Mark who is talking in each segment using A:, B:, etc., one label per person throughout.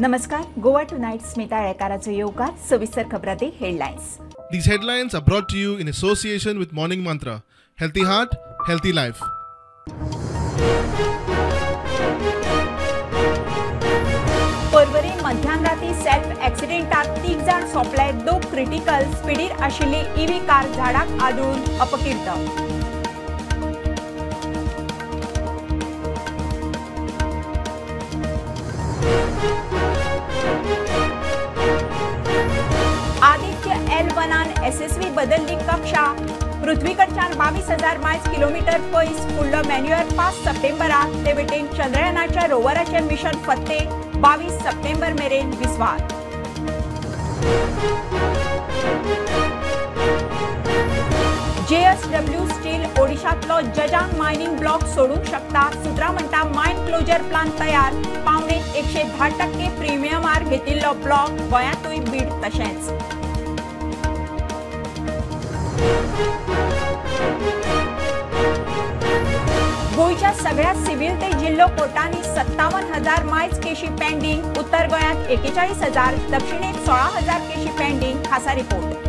A: नमस्कार, गोवा टुनायट स्मिता येळकाराचो येवकार. सविस्तर खबराती headlines.
B: These headlines are brought to you in association with Morning Mantra. Healthy heart, healthy life.
A: Porvorim मध्यान राती self ॲक्सिडेंटात 3 जाण सोंपले, 2 क्रिटिकल. स्पिडीर आशिल्ली ईव्ही कार झाडाक आदळून अपकीर्त. आदित्य L1 SSV बदलली कक्षा. पृथ्वीकडच्यान 22,000 मायल्स किलोमीटर पयस फुडलो मॅन्युअर 5 सप्टेंबराक. ते वटेन चंद्रयानाच्या रोवराचें मिशन फत्ते 22 सप्टेंबर मेरेन विस्वार. JSW स्टील ओडिशांतलो जजांग मायनिंग ब्लॉक सोडूंक शकता. सुत्रां म्हणटा मायन क्लोजर प्लान तयार. 0.75% प्रिमियमार घेतिल्लो ब्लॉक गोंयांतूय बीड तशेंच. गोंयच्या सगळ्या सिव्हिल ते जिल्लो कोर्टांनी 57,000 मायल्स केशी पेंडींग. उत्तर गोंयांत 41,000, दक्षिणेत 16,000 केशी पेंडींग. खासा रिपोर्ट.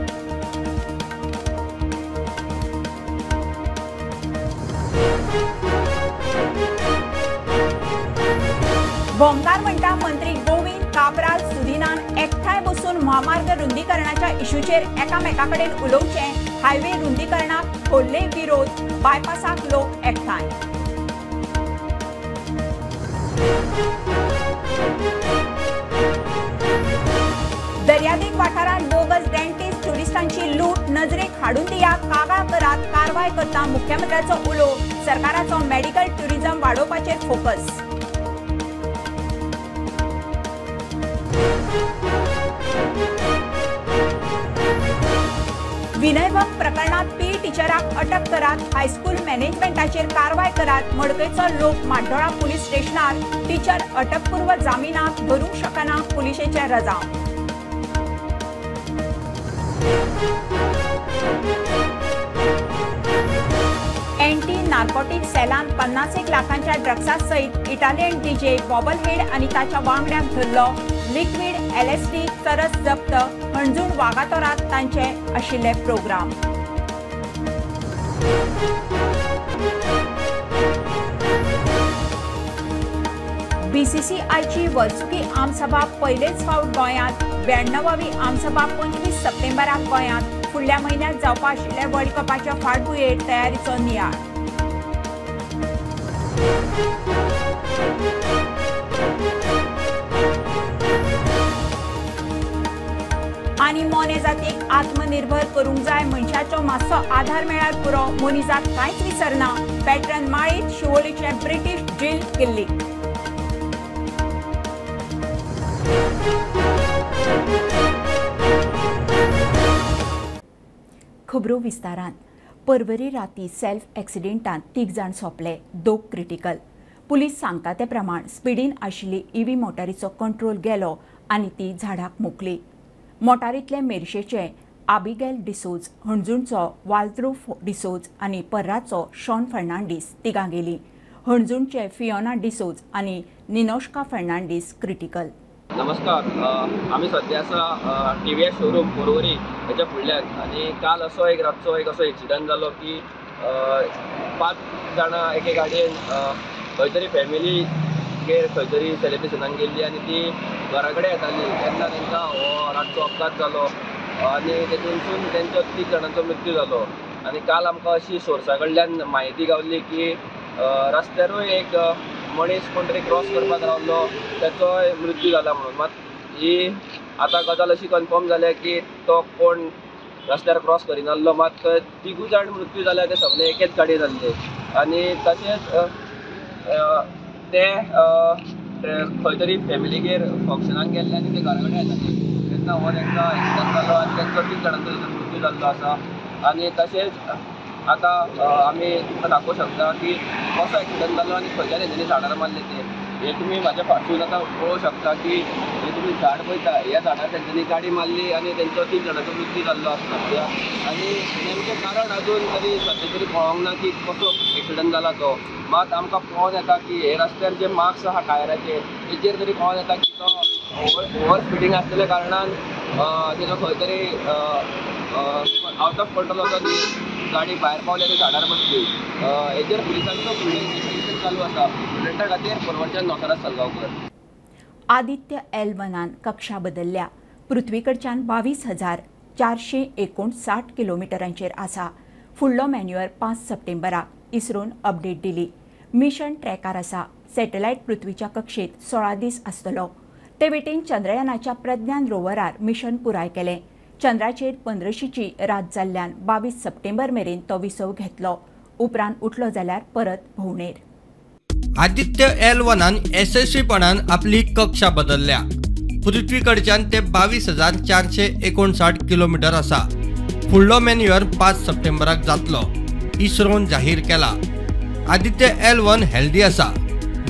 A: भोंगकार म्हणटा मंत्री गोविंद काब्राल सुदिनान एकठांय बसून म्हामार्ग रुंदीकरणाच्या इश्यूचेर एकामेका कडेन उलोवचें. हायवे रुंदीकरणाक खोल्ले विरोध, बायपासाक लोक एकठांय. दर्यादेग वाठारांत बोगस डेंटिस्ट ट्युरिस्टांची लूट नजरेक हाडून दिया, कागाळ करात, कारवाय करता. मुख्यमंत्र्याचो उलो. सरकाराचो मेडिकल ट्युरिझम वाडोवपाचेर फोकस. विनयभंग प्रकरणात पी टिचराक अटक करात, हायस्कूल मॅनेजमेंटाचेर कारवाय करात. मडकयचो लोक माड्डोळा पुलीस स्टेशनार. टिचर अटकपूर्व जामिनाक धरूंक शकना पुलिशेचे रजांव. एंटी नार्कोटिक सेलान 50 लाखांच्या ड्रग्सा सयत इटालियन डीजे बॉबलहेड आनी ताच्या वांगड्याक धरलो. लिक्विड LSD चरस जप्त. हणजूण वागातोरात तांचे आशिल्ले प्रोग्राम. BCCIची वर्सुकी आमसभा पयलेच फावट गोंयांत. 92वी आमसभा 25 सप्टेंबराक गोंयांत. फुडल्या म्हयन्यांत जावपा आशिल्ल्या वर्ल्ड कपाच्या फाटभुंयेर तयारीचो नियाळ. आनी मोने जातीक आत्मनिर्भर करूंक जाय. मनशाचो मातसो आधार मेळ्यार पुरो, मोनी जात कांयच विसरना. पॅटर्न माळीत शिवोलीचे ब्रिटीश जिल किल्लीक. खबरो विस्तारान. परवरी राती सेल्फ ॲक्सिडेंटांत 3 जाण सोंपले, 2 क्रिटिकल. पुलीस सांगता ते प्रमाण स्पिडीन आशिल्ली ईव्ही मोटारीचो कंट्रोल गेलो आनी ती झाडाक मोखली. मोटारींतले मेरशेचे आबिगेल डिसोज, हणजूणचो वाल्द्रो डिसोज आनी पर्राचो शॉन फर्नांडीस तिगां गेली. हणजूणचे फियोना डिसोज आनी निनोश्का फर्नांडीस क्रिटिकल.
C: नमस्कार, आमी सद्या आसा TVS showroom Porvorim हेच्या फुडल्यान. आनी काल असो एक रातचो एक असो एक्सिडंट जालो की 5 जाणां एके गाडयेन खंय तरी फॅमिलीगेर खंय तरी सेलिब्रेशनाक गेल्ली आनी ती घरा कडेन येताली तेन्ना तांकां हो रातचो अपघात जालो आनी तेतूनसून तेंचो 3 जाणांचो मृत्यू जालो. आनी काल आमकां अशी सोर्सा कडल्यान म्हायती गावली की रस्त्यारूय एक मनीस कोण तरी क्रॉस करपाक रावलो, तेचोय मृत्यू जाला म्हणून. मात ही आतां गजाल अशी कन्फर्म जाल्या की तो कोण रस्त्यार क्रॉस करिनासलो, मात 3 जाण मृत्यू जाल्या ते सगळे एकेच गाडयेन जाल्ले. आनी तशेंच ते खंय तरी फॅमिलीगेर फंक्शनाक गेल्ले आनी ते घरा कडेन येताले तेन्ना हो तांकां एक्सिडंट जालो आनी तेंचो 3 जाणांचो मृत्यू जाल्लो आसा. आनी तशेंच आतां आमी तुमकां दाखोवंक शकता की कसो एक्सिडंट जालो आनी खंयच्यान तेंच्यांनी झाडार मारले ते. हे तुमी म्हाज्या फाटसून आतां पळोवंक शकता की हे तुमी झाड पळयता, ह्या झाडार तेंच्यांनी गाडी मारली आनी तेंचो 3 जाणांचो मृत्यू जाल्लो आसा सद्या. आनी नेमकें कारण अजून तरी सद्या तरी कळोंक ना की कसो एक्सिडंट जाला तो. मात आमकां पळोवन येता की हे रस्त्यार जे मार्क्स आहा टायराचे तेजेर तरी कळोन येता की तो ओवर स्पिडींग आसलेल्या कारणान तेजो खंय तरी आवट ऑफ कंट्रोल वचोन ती गाडी भायर पावली आनी झाडार बसली. हेजेर पुलिसांचो फुडलें इन्वेस्टिगेशन चालू आसा. प्रुडंटा खातीर पर्वरच्यान नोसराज सलगांवकर.
A: आदित्य L1 कक्षा बदलल्या. पृथ्वीकडच्यान 22,459 किलोमिटरांचेर आसा. फुडलो मॅन्युअर 5 सप्टेंबराक इस्रोन अपडेट दिली. मिशन ट्रॅकार आसा. सॅटेलायट पृथ्वीच्या कक्षेत 16 दीस आसतलो. ते वटेन चंद्रयानाच्या प्रज्ञान रोवरार मिशन पुराय केलें. चंद्राचेर 15शीची रात जाल्ल्यान 22 सप्टेंबर मेरेन तो विसव घेतलो. उपरांत उठलो जाल्यार परत भोंवणेर.
D: आदित्य L1 येसस्वीपणान आपली कक्षा बदलल्या. पृथ्वी कडच्यान ते 22,459 किलोमिटर आसा. फुडलो मॅन्युअर 5 सप्टेंबराक जातलो, इस्रोन जाहीर केला. आदित्य L1 healthy आसा,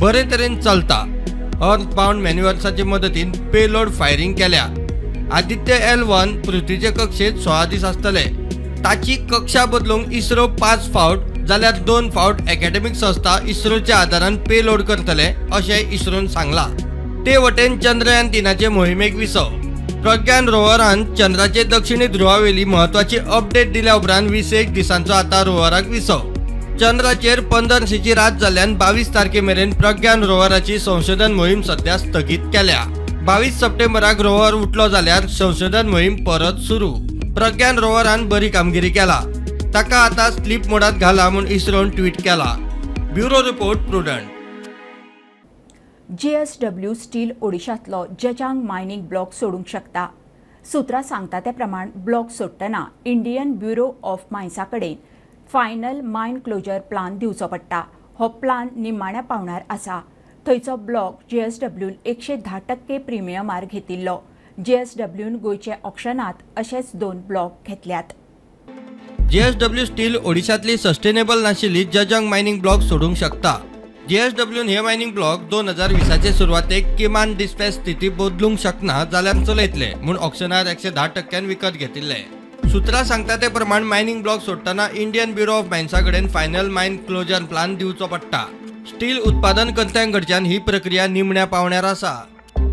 D: बरे तरेन चलता. अर्थ बाउंड मॅन्युअर्साचे मदतीन पेलोड फायरिंग केल्या. आदित्य L1 पृथ्वीचे कक्षेत 16 दीस आसतले. ताची कक्षा बदलूंक इस्रो 5 फावट जाल्यार 2 फावट एकेडमिक संस्था इस्रोच्या आदारान पेलोड करतले अशें इस्रोन सांगला. ते वटेन चंद्रयान 3 मोहिमेक विसव. प्रज्ञान रोवरान चंद्राचे दक्षिणी ध्रुवावेली म्हत्वाची अपडेट दिल्या उपरांत 21 दिसांचो आतां रोवराक विसव. चंद्राचेर 15शीची रात जाल्ल्यान 22 तारखे मेरेन प्रज्ञान रोवराची संशोधन मोहीम सध्या स्थगीत केल्या. 22 सप्टेंबराक रोवर उठलो जाल्यार संशोधन मोहीम परत सुरू. प्रज्ञान रोवरान बरी कामगिरी केला, ताका आतां स्लीप मोडात घाला म्हूण इस्रोन ट्वीट केला. Bureau report, Prudent.
A: JSW steel ओडिशांतलो जजांग mining block सोडूंक शकता. सूत्रां सांगता ते प्रमाण ब्लॉक सोडटना इंडियन ब्युरो ऑफ मायन्सा कडेन फायनल मायन क्लोजर प्लान दिवचो पडटा. हो प्लान निमाण्या पावणार आसा. थंयचो ब्लॉक JSWन 110% प्रिमियमार घेतिल्लो. JSWन गोंयचे ऑक्शनात अशेच 2 ब्लॉक घेतल्यात.
D: JSW steel ओडिशांतली सस्टेनेबल नाशिल्ली जजांग मायनिंग ब्लॉक सोडूंक शकता. JSWन हे मायनिंग ब्लॉक 2020 सुरवातेक किमान डिस्पॅच स्थिती बदलूंक शकना जाल्यार चलयतले म्हूण ऑक्शनार 110% विकत घेतिल्ले. सूत्रां सांगता ते प्रमाण मायनिंग ब्लॉक सोडटना इंडियन ब्युरो ऑफ मायन्सा कडेन फायनल मायन क्लोजर प्लान दिवचो पडटा. स्टील उत्पादन कर्त्यां कडच्यान ही प्रक्रिया निमण्या पावण्यार आसा.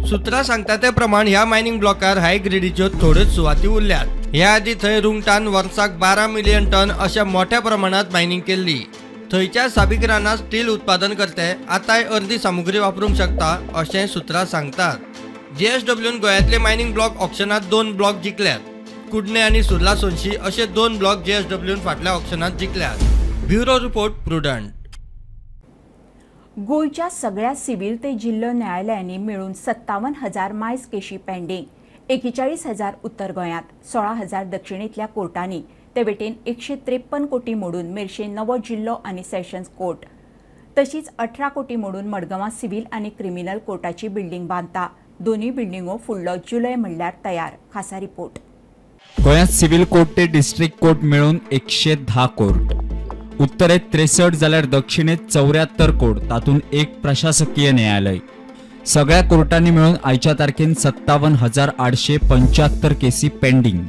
D: सूत्रां सांगता ते प्रमाण ह्या मायनिंग ब्लॉकार हाय ग्रेडीच्यो थोड्योच सुवाती उरल्यात. ह्या आदी थंय रुंगटान वर्साक 12 मिलियन टन अशा मोठ्या प्रमाणात मायनिंग केल्ली. थंयच्या साबीक रानांत स्टील उत्पादन करते आतांय अर्दी सामुग्री वापरूंक शकता अशें सूत्रां सांगतात. JSWन गोंयांतले मायनिंग ब्लॉक ऑक्शनात 2 ब्लॉक जिखल्यात. कुडणे आनी सुर्ला सोनशी अशे 2 ब्लॉक JSWन फाटल्या ऑक्शनात जिखल्यात. Bureau report, Prudent.
A: गोंयच्या सगळ्या सिव्हिल ते जिल्लो न्यायालयांनी मेळून 57,000 मायज केशी पेंडींग. 41,000 उत्तर गोंयांत, 16,000 दक्षिणेंतल्या कोर्टांनी. ते वटेन 153 कोटी मोडून मेरशे नवो जिल्लो आनी सेशन्स कोर्ट, तशीच 18 कोटी मोडून मडगांवां सिव्हिल आनी क्रिमिनल कोर्टाची बिल्डींग बांदता. दोनूय बिल्डिंगो फुडलो जुलय म्हणल्यार तयार. खासा रिपोर्ट.
E: गोंयांत सिव्हिल कोर्ट ते डिस्ट्रिक्ट कोर्ट मेळून 110 कोर्ट, उत्तरेत 63 जाल्यार दक्षिणेत 74 कोर्ट, तातूंत 1 प्रशासकीय न्यायालय. सगळ्या कोर्टांनी मेळून आयच्या तारखेन 57,875 केसी पेंडींग.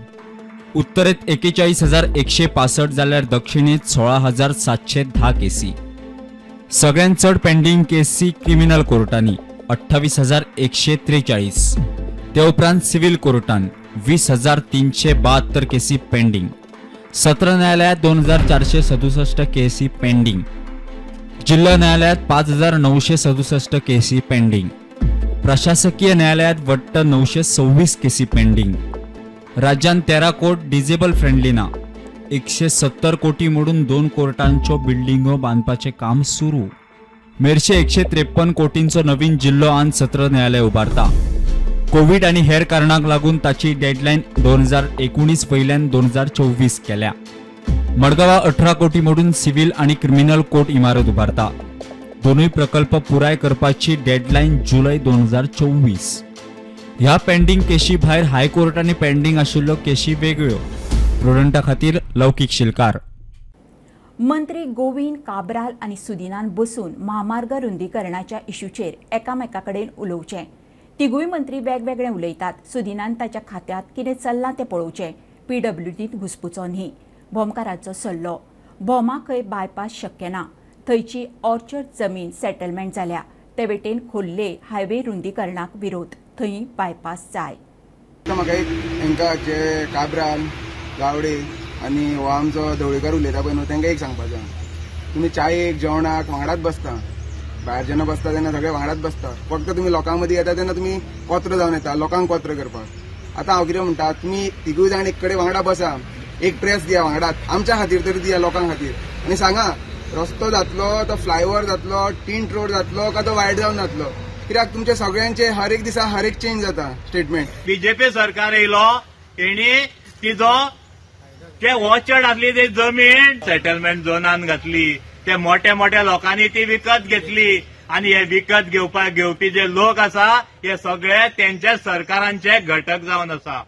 E: उत्तरेत 41,165 जाल्यार दक्षिणेत 16,710 केसी. सगळ्यांत चड पेंडींग केसी क्रिमिनल कोर्टांनी 28,143, ते उपरांत सिव्हिल कोर्टान 20,372 केसी पेंडींग. सत्र न्यायालयात 2,467 केसी पेंडींग. जिल्हो न्यायालयात 5,967 केसी पेंडींग. प्रशासकीय न्यायालयात वट्ट 926 केसी पेंडींग. राज्यात 13 कोर्ट डिजेबल फ्रेंडली ना. 170 कोटी मोडून 2 कोर्टांच्यो बिल्डिंगो बांदपाचें काम सुरू. मेरशे 153 कोटींचो नवीन जिल्हो आनी सत्र न्यायालय उबारता. कोवीड आनी हेर कारणांक लागून ताची डेडलायन 2019 वयल्यान 2024 केल्या. मडगांवा 18 कोटी मोडून सिव्हिल आनी क्रिमिनल कोर्ट इमारत उबारता. दोनूय प्रकल्प पुराय करपाची डेडलायन जुलय 2024. ह्या पेंडींग केशी भायर हायकोर्टांनी पेंडींग आशिल्ल्यो केशी वेगळ्यो. प्रुडंटा खातीर लौकीक शिलकार.
A: मंत्री गोविंद काब्राल आनी सुदिनान बसून म्हामार्ग रुंदीकरणाच्या इश्यूचेर एकामेका कडेन उलोवचें. तिगूय मंत्री वेगवेगळे उलयतात. सुदिनान ताच्या खात्यांत कितें चल्लां तें पळोवचें, पीडब्ल्यूडींत घुसपुचो न्ही. भोमकाराचो सल्लो. भोमा खंय बायपास शक्य ना. थंयची ऑर्चर्ड जमीन सेटलमेंट जाल्या. ते वटेन खोल्ले हायवे रुंदीकरणाक विरोध. थंय बायपास जाय.
F: म्हाका एक हांकां जे काब्राल गावडे आनी हो आमचो ढवळीकर उलयता पळय न्हू, तांकां एक सांगपाचें, तुमी चायेक जेवणाक वांगडाच बसता, भायर जेन्ना बसता तेन्ना सगळे वांगडाच बसता, फक्त तुमी लोकां मदीं येता तेन्ना तुमी कोत्र जावन येता लोकांक कोत्र करपाक. आतां हांव कितें म्हणटा, तुमी तिगूय जाण एक कडेन वांगडा बसा, एक प्रेस दिया वांगडाच, आमच्या खातीर तरी दिया लोकां खातीर, आनी सांगा रस्तो जातलो तो फ्लायओवर जातलो, टिंट रोड जातलो काय तो वायड जावन जातलो, कित्याक तुमचे सगळ्यांचे हर एक दिसा हर एक चेंज जाता स्टेटमेंट.
G: बीजेपी सरकार येयलो तेणी तिजो ते वॉचड आसली ती जमीन सेटलमेंट झोनान घातली, ते मोठ्या मोठ्या लोकांनी ती विकत घेतली आनी हे विकत घेवपी जे लोक आसा हे सगळे तेंच्या सरकारांचे घटक जावन आसा.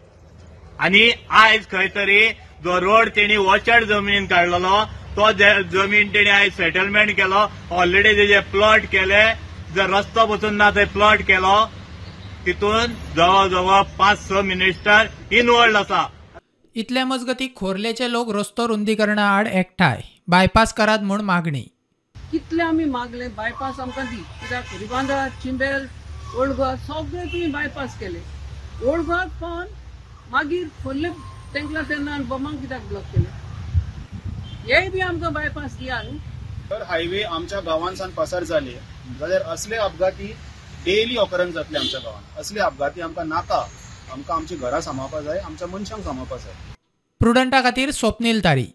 G: आनी आयज खंय तरी जो रोड तेणी वॉचड जमनीन काडलेलो तो जमीन तेणी आयज सेटलमेंट केलो, ऑलरेडी तेजे प्लॉट केले, जर रस्तो पसून ना थंय प्लॉट केलो, तितून जवळ जवळ 5-6 मिनिस्टर इनवॉल्ड आसा.
H: इतले मजगती खोर्लेचे लोक रस्तो रुंदीकरणा आड एकठांय, बायपास करात म्हूण मागणी.
I: कितले आमी मागले बायपास आमकां दी, कित्याक रिबांदा चिंबेल ओल्ड गोवा सगळे तुमी बायपास केले, ओल्ड गोवा पावन मागीर खोर्ले तेंकला तेन्ना बमांक कित्याक ब्लॉक केले, हे बी आमकां बायपास दिया न्हू.
J: जर हायवे आमच्या गांवांसान पासार जाले जाल्यार असले अपघाती डेली ऑकरन्स जातले आमच्या गांवांत, असले अपघाती आमकां नाका, आमकां आमची घरां सांबाळपा जाय, आमच्या मनशांक सांबाळपा जाय.
H: प्रुडंटा खातीर स्वप्नील तारी.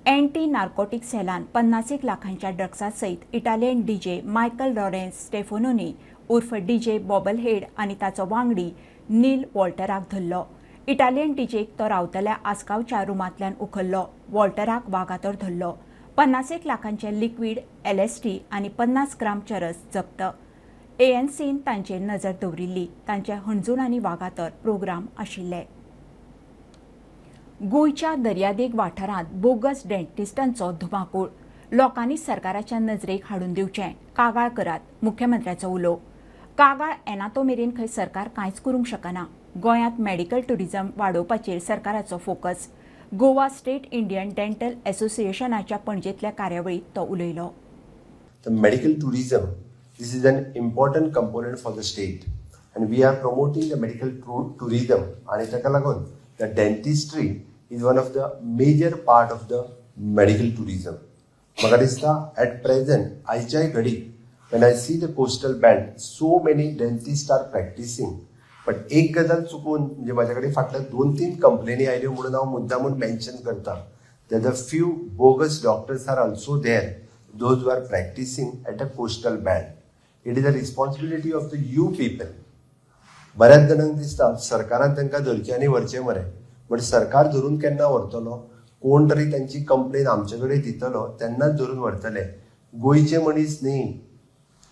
A: एंटी नार्कोटिक सेलान 50 लाखांच्या ड्रग्सा सयत इटालियन डीजे मायकल लॉरेन्स स्टेफोनोनी उर्फ डीजे बॉबलहेड आनी ताचो वांगडी नील वॉल्टराक धरलो. इटालियन डीजेक तो रावतल्या आसगांवच्या रुमांतल्यान उखल्लो. वॉल्टराक वागातोर धरलो. 50 लाखांचे लिक्वीड LSD आनी 50 ग्राम चरस जप्त. एएनसीन तांचेर नजर दवरिल्ली. तांचे हणजूण आनी वागातोर प्रोग्राम आशिल्ले. गोंयच्या दर्यादेग वाठारांत बोगस डेंटिस्टांचो धुमाकूळ. लोकांनी सरकाराच्या नजरेक हाडून दिवचें, कागाळ करात, मुख्यमंत्र्याचो उलो. कागाळ येना तो मेरेन खंय सरकार कांयच करूंक शकना. गोंयांत मेडिकल ट्युरिझम वाडोवपाचेर सरकाराचो focus. Goa state Indian dental असोसिएशनाच्या पणजेंतल्या कार्यावळींत तो उलयलो.
K: The medical tourism, this is an important component for the state and we are promoting the medical tourism आनी ताका लागून the dentistry is one of the major part of the medical tourism. म्हाका दिसता at present आयच्याय घडीक when I see the coastal belt so many dentists are practicing, but एक गजाल चुकून म्हणजे म्हाज्या कडेन फाटल्या 2-3 कंप्लेनी आयल्यो म्हणून हांव मुद्दामून मेन्शन करता that the few bogus doctors are also there, those who are practicing at a coastal belt. It is a responsibility of the you people. बऱ्याच जाणांक दिसता सरकारान तांकां धरचें आनी व्हरचें मरे, बट सरकार धरून केन्ना व्हरतलो? कोण तरी तांची कंप्लेन आमचे कडेन दितलो तेन्नाच धरून व्हरतले. गोंयचे मनीस न्ही,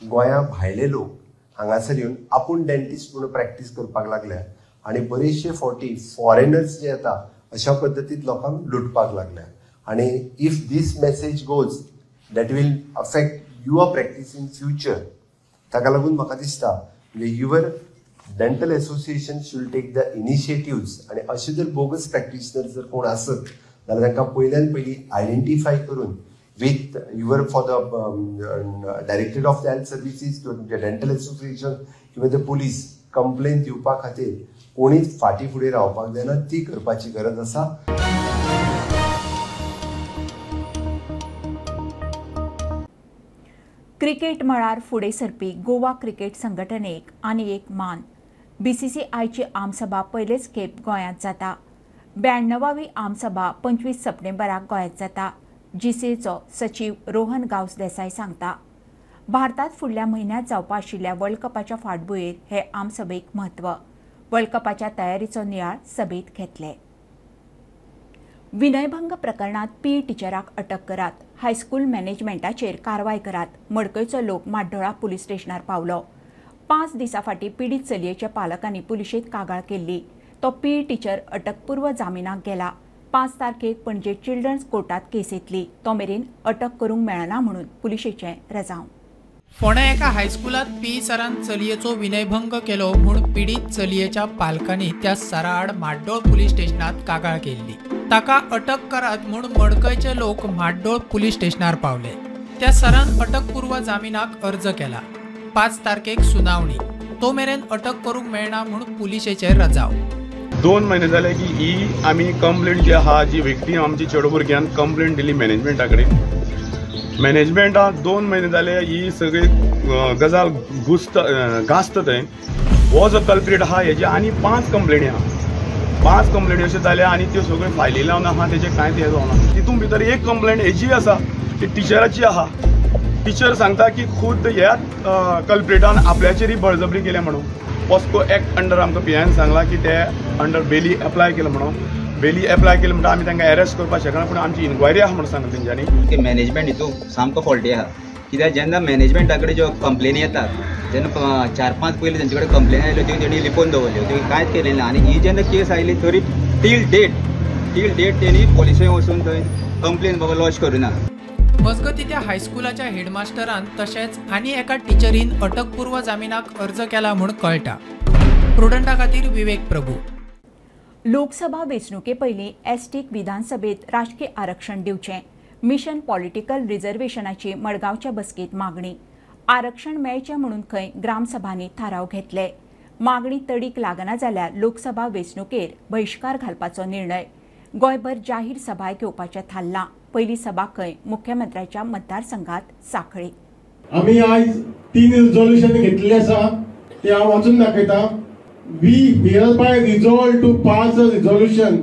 K: गोंया भायले लोक हांगासर येवन आपूण डेंटिस्ट म्हणून प्रॅक्टीस करपाक लागल्या आनी बरेचशे फावटी फॉरेनर्स जे येता अशा पद्दतीन लोकांक लुटपाक लागल्या. आनी if this message goes that will affect your practice in future. ताका लागून म्हाका दिसता म्हणजे your dental association should take the initiatives आनी अशे जर बोगस प्रॅक्टिशनर जर कोण आसत जाल्यार तांकां पयल्यान पयलीं आयडेंटिफाय करून with your for the directorate of the health services किंवा तुमचे डेंटल असोसिएशन किंवा the police complain दिवपा खातीर कोणीच फाटीं फुडें रावपाक जायना, ती करपाची गरज आसा.
A: क्रिकेट मळार फुडें सरपी गोवा क्रिकेट संघटनेक आनी एक मान. बीसीसीआयची आमसभा पयलेच खेप गोंयांत जाता. 92वी आमसभा 25 सप्टेंबराक गोंयांत जाता. जीसीएचो सचीव रोहन गांवस देसाय सांगता, भारतात फुडल्या म्हयन्यांत जावपा आशिल्ल्या वर्ल्ड कपाच्या फाटभुंयेर हे आमसभेक म्हत्व. वर्ल्ड कपाच्या तयारीचो नियाळ सभेंत घेतले. विनयभंग प्रकरणात पीई टिचराक अटक करात, हायस्कूल मॅनेजमेंटाचेर कारवाय करात. मडकयचो लोक माड्डोळा पुलीस स्टेशनार पावलो. 5 दिसां फाटीं पिडीत चलयेच्या पालकांनी पुलिशेंत कागाळ केल्ली. तो पीई टिचर अटकपूर्व जामिनाक गेला. 5 तारखेक पणजे चिल्ड्रन्स कोर्टात केस येतली. तो मेरेन अटक करूंक मेळना म्हणून पुलिशेचें रजांव.
H: फोंड्या एका हायस्कुलांत पीई सरान चलयेचो विनयभंग केलो म्हूण पिडीत चलयेच्या पालकांनी त्या सरा आड म्हाड्डोळ पुलीस स्टेशनांत कागाळ केल्ली. ताका अटक करात म्हूण मडकयचे लोक म्हाड्डोळ पुलीस स्टेशनार पावले. त्या सरान अटकपूर्व जामिनाक अर्ज केला. 5 तारखेक सुनावणी. तो मेरेन अटक करूंक मेळना म्हूण पुलिशेचेर रजाव.
L: 2 म्हयने जाले की ही आमी कंप्लेंट जी आहा, जी विक्टीम आमची चेडो भुरग्यान कंप्लेंट दिली मॅनेजमेंटा कडेन. मॅनेजमेंटाक 2 म्हयने जाले ही सगळी गजाल घुस्त गाजता थंय. हो जो कल्प्रीट आहा हेजे आनी 5 कंप्लेनी आहा. 5 कंप्लेनी अश्यो जाल्या आनी त्यो सगळ्यो फायली लावन आहा, तेजें कांयच हें जावना. तितून भितर एक कंप्लेंट हेजी आसा ती टिचराची आहा. टिचर सांगता की खुद ह्या कल्प्रिटान आपल्याचेरय बळजबरी केल्या म्हणून. पॉस्को एक्ट अंडर आमकां पी.आय.न सांगलां की ते अंडर बेली एप्लाय केलं म्हणून. बेली एप्लाय केलं म्हणटा आमी तांकां एरेस्ट करपाक शकना, पूण आमची इन्क्वायरी आहा म्हणून सांगला तेंच्यांनी.
M: की मॅनेजमेंट हितून सामको फॉल्टी आहा, कित्याक जेन्ना मॅनेजमेंटा कडेन ज्यो कंप्लेनी येतात तेन्ना 4-5 पयलीं तेंचे कडेन कंप्लेनी आयल्यो त्यो तेणी लिपोवन दवरल्यो, त्यो कांयच केलें ना. आनी ही जेन्ना केस आयली तरी टील डेट तेणी पोलिसे वचून थंय कंप्लेन बाबा लॉज करुना.
H: मजगतीं त्या हायस्कुलाच्या हेडमास्टरान तशेंच आनी एका टिचरीन अटकपूर्व जामिनाक अर्ज केला म्हूण कळटा. प्रुडंटा खातीर विवेक प्रभू.
A: लोकसभा वेंचणुके पयलीं एसटीक विधानसभेत राजकी आरक्षण दिवचें, मिशन पॉलिटिकल रिझर्वेशनाची मडगांवच्या बसकेंत मागणी. आरक्षण मेळचें म्हणून खंय ग्रामसभांनी थाराव घेतले. मागणी तडीक लागना जाल्यार लोकसभा वेंचणुकेर बहिश्कार घालपाचो निर्णय. गोंयभर जाहीर सभाय घेवपाचें थारलां. पयली सभा खंय मुख्यमंत्र्याच्या मतदारसंघात सांखळी.
N: आमी आयज 3 रिझोल्युशन घेतलेले आसा ते हांव वाचून दाखयता. We hereby resolve to pass a resolution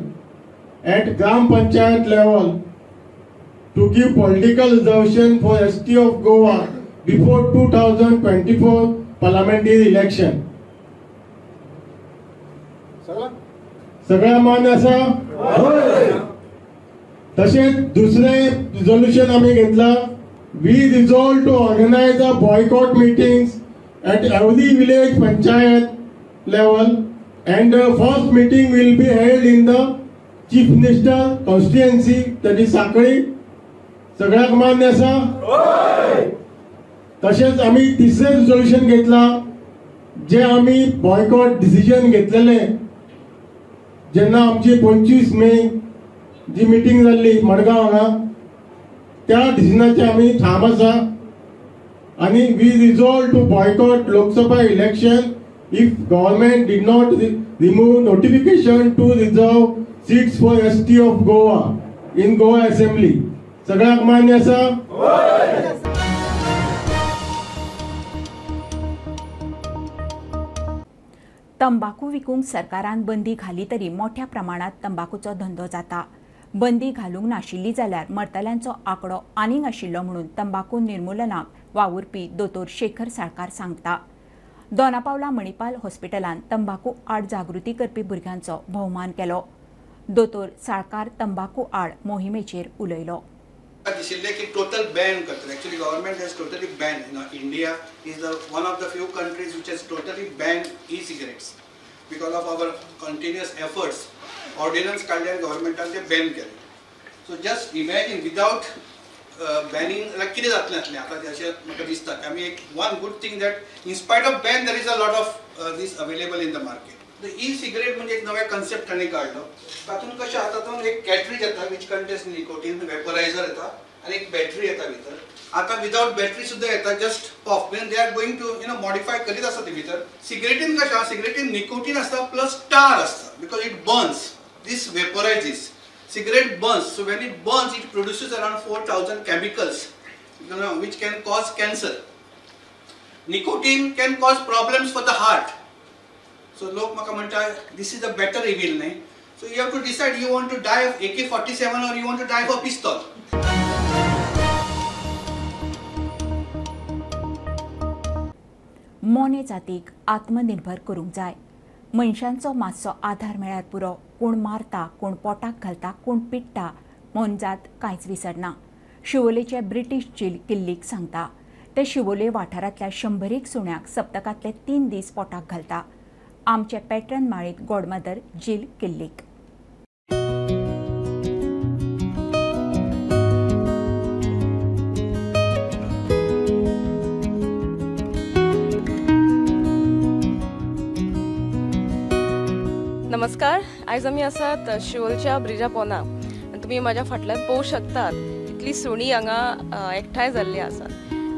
N: at gram panchayat level to give political reservation for ST of Goa before 2024 parliamentary election. सगळ्या मान्य आसा? तशेंच दुसरें रिझोल्युशन आमी घेतलां. We resolve to organise a boycott meetings at every village panchayat level and the first meeting will be held in the chief minister constituency, that is Sanquelim. सगळ्यांक मान्य आसा? तशेंच आमी तिसरें रिझोल्युशन घेतलां जे आमी बॉयकॉट डिसिजन घेतलेले जेन्ना आमची 25 मे जी मिटींग जाल्ली मडगांव हांगा, त्या डिसिजनाचे आमी ठाम आसा आनी we resolve to boycott Lok Sabha election if government did not remove notification to reserve seats for ST of Goa in Goa assembly. सगळ्यांक मान्य आसा?
A: तंबाकू विकूंक सरकारान बंदी घाली तरी मोठ्या प्रमाणात तंबाकूचो धंदो जाता. बंदी घालूंक नाशिल्ली जाल्यार मरतल्यांचो आंकडो आनीक आशिल्लो म्हणून तंबाकू निर्मूलनाक वावुरपी दोतोर शेखर साळकार सांगता. दोनापावला मणिपाल हॉस्पिटलान तंबाकू आड जागृती करपी भुरग्यांचो भोवमान केलो. दोतोर साळकार तंबाकू आड मोहिमेचेर उलयलो.
O: दिशिल्लें की टोटल बॅन करतले. Actually government has totally ban. India is the one of the few countries which has totally ban e cigarettes. Because of our continuous efforts ordinance काडले आनी गव्हर्मेंटान ते बॅन केले. So just imagine without banning like कितें जातलें आसलें. आतां अशें म्हाका दिसता की आमी एक one good thing that in spite of ban there is a lot of this available in the market. The e cigarette म्हणजे एक नवें कन्सेप्ट तांणी काडलो. तातूंत कशें आसा, तातूंत एक कॅटरीज येता which contains nicotine, vaporiser येता आनी एक बॅटरी येता भितर. आतां विदावट बॅटरी सुद्दां येता, just puff mean they are going to you know modify करीत आसा ते भितर. सिगरेटीन कशें आसा, सिगरेटीन निकोटीन आसता प्लस टार आसता because it burns, this vaporizes. Cigarette burns, so when it burns it produces around 4000 chemicals you know which can cause cancer. Nicotine can cause problems for the heart. So लोक म्हाका म्हणटा this is a better evil न्ही. So you have to decide you want to die of AK-47 or you want to die of pistol.
A: मोने जातीक आत्मनिर्भर करूंक जाय. मनशांचो मातसो आधार मेळ्यार पुरो. कोण मारता, कोण पोटाक घालता, कोण पिडटा, मोनजात कांयच विसरना. शिवोलेचे ब्रिटीश जील किल्लीक सांगता. ते शिवोले वाठारांतल्या 100 सुण्यांक सप्तकांतले 3 दीस पोटाक घालता. आमचे पॅटर्न माळेंत गॉडमदर जील किल्लीक.
P: नमस्कार, आयज आमी आसात शिवोलच्या ब्रिजा पोना आनी तुमी म्हाज्या फाटल्यान पळोवंक शकतात इतली सुणी हांगा एकठांय जाल्ली आसात.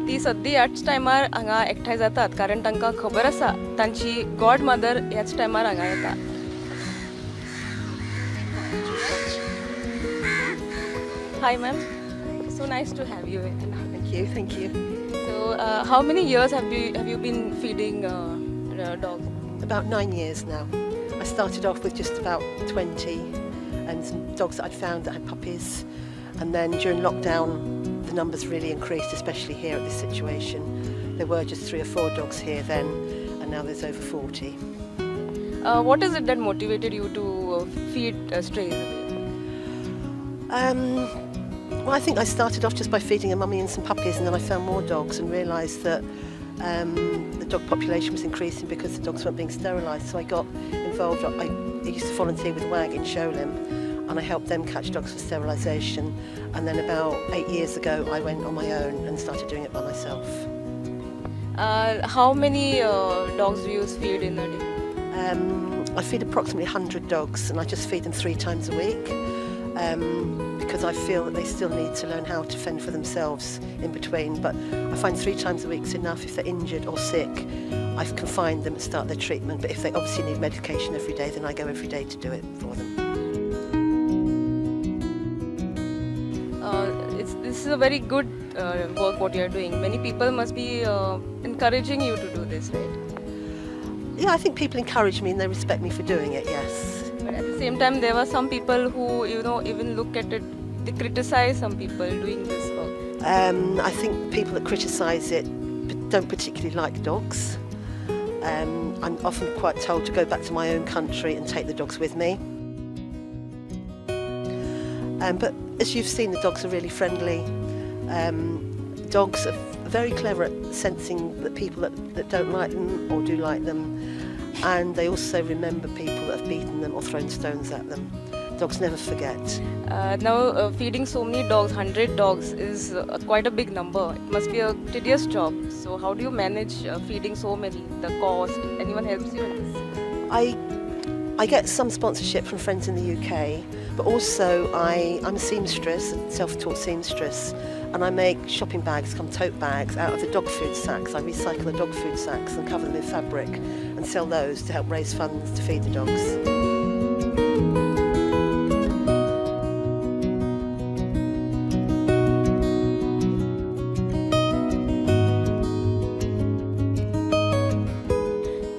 P: ती सद्दी ह्याच टायमार हांगा एकठांय जातात, कारण तांकां खबर आसा तांची गॉड मदर ह्याच टायमार हांगा येता. Hi ma'am, so nice to have you.
Q: Thank you, thank you.
P: So how many years have you been feeding dogs?
Q: About 9 years now. I started off with just about 20 and some dogs that I'd found that had puppies, and then during lockdown the numbers really increased, especially here at this situation. There were just 3 or 4 dogs here then, and now there's over 40.
P: What is it that motivated you to feed strays away?
Q: Well, I think I started off just by feeding a mummy and some puppies, and then I found more dogs and realised that the dog population was increasing because the dogs weren't being sterilised. So I got involved. I used to volunteer with WAG in Sholem, and I helped them catch dogs for sterilisation. And then about 8 years ago, I went on my own and started doing it by myself.
P: How many dogs do you feed in a day?
Q: I feed approximately 100 dogs, and I just feed them 3 times a week. Because I feel that they still need to learn how to fend for themselves in between. But I find 3 times a week's enough. If they're injured or sick, I can find them and start their treatment. But if they obviously need medication every day, then I go every day to do it for them.
P: This is a very good work what you are doing. Many people must be encouraging you to do this, right?
Q: Yeah, I think people encourage me and they respect me for doing it, yes.
P: But at the same time, there were some people who, you know, even look at it, they criticize some people doing this work.
Q: I think people that criticize it don't particularly like dogs. I'm often quite told to go back to my own country and take the dogs with me. But as you've seen, the dogs are really friendly. Dogs are very clever at sensing that people that don't like them or do like them, and they also remember people that have beaten them or thrown stones at them. Dogs never forget.
P: Now, feeding so many dogs, 100 dogs, is quite a big number. It must be a tedious job. So how do you manage feeding so many, the cost? Anyone helps you in this?
Q: I get some sponsorship from friends in the UK, but also I'm a seamstress, a self-taught seamstress, and I make shopping bags, come tote bags, out of the dog food sacks. I recycle the dog food sacks and cover them in fabric and sell those to help raise funds to feed the dogs.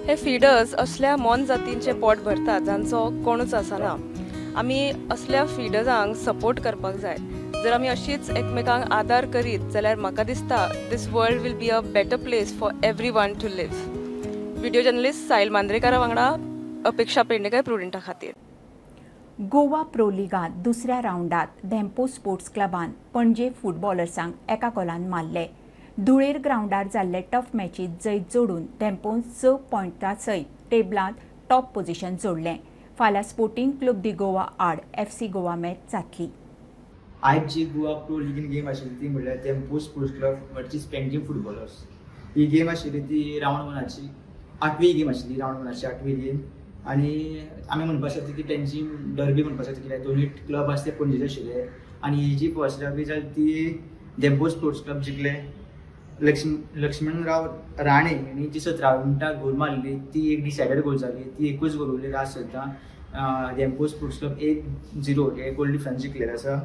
P: हे feeders असल्या मोनजातींचे पोट भरतात जांचो कोणूच आसना. आमी असल्या फीडर्सांक support करपाक जाय. जर आमी अशीच एकमेकांक आदार करीत जाल्यार म्हाका दिसता this world will be a better place for everyone to live. Video journalist Sahil मांद्रेकारा वांगडा अपेक्षा पेडणेकर, प्रुडंटा खातीर.
A: गोवा प्रो लिगांत दुसऱ्या रावंडात धेंपो स्पोर्ट्स क्लबान पणजे फुटबॉलर्सांक एका गोलान मारले. धुळेर ग्रावंडार जाल्ले टफ मॅचीत जैत जोडून धेंपोन 6 पॉयंटा सयत टेबलांत टॉप पोझिशन जोडलें. फाल्यां स्पोर्टिंग क्लब दी गोवा आड FC Goa match जातली.
R: आयज जी गोवा प्रो लिगीन गेम आशिल्ली ती म्हणल्यार Dempo sports club versus Panjim footballers. ही गेम आशिल्ली ती रावंड वनाची 8वी गेम आशिल्ली, रावंड वनाची 8वी गेम. आनी आमी म्हणपाक शकता की पेंजीम डर्बी म्हणपाक शकता कित्याक दोनूय क्लब आसा ते पणजेचे आशिल्ले. आनी ही जी फर्स्ट डर्बी जाली ती धेंपो स्पोर्ट्स क्लब जिखले. लक्ष्मणराव राणे हांणी जी 17 मिनटां गोल मारली ती एक डिसायडर गोल जाली, ती एकूच गोल उरली लास्ट सुद्दां. धेंपो स्पोर्ट्स क्लब 1-0 हे गोल डिफरन्स जिखलेले आसा.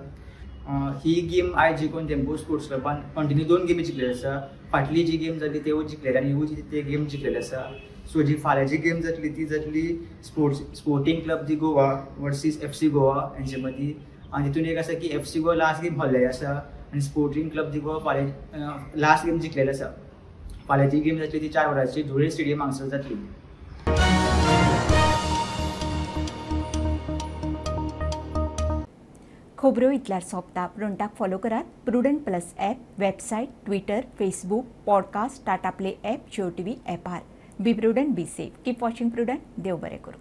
R: ही गेम आयज जिखून धेंपो स्पोर्ट्स क्लबान कंटिन्यू 2 गेमी जिखलेले आसा. फाटली जी गेम जाली त्योय जिखलेली आनी ह्यूय ते गेम जिखलेली आसा. सो जी फाल्यांची गेम जातली ती जातली स्पोर्टिंग क्लब दी गोवा वर्सीस FC Goa हेंचे मदीं. आनी तितून एक आसा की FC Goa last game हरलेली आसा आनी स्पोर्टिंग क्लब दी गोवा फाल्यां लास्ट गेम जिखलेली आसा. फाल्यांची गेम जातली ती 4 वरांचेर धुळेर स्टेडियम हांगसर जातली.
A: खबरो इतल्यार सोंपता. प्रुडंटाक फॉलो करात Prudent plus app, website, Twitter, Facebook, podcast, Tata play app, Jio TV ॲपार. Be prudent, be safe, keep watching Prudent. देव बरें करूं.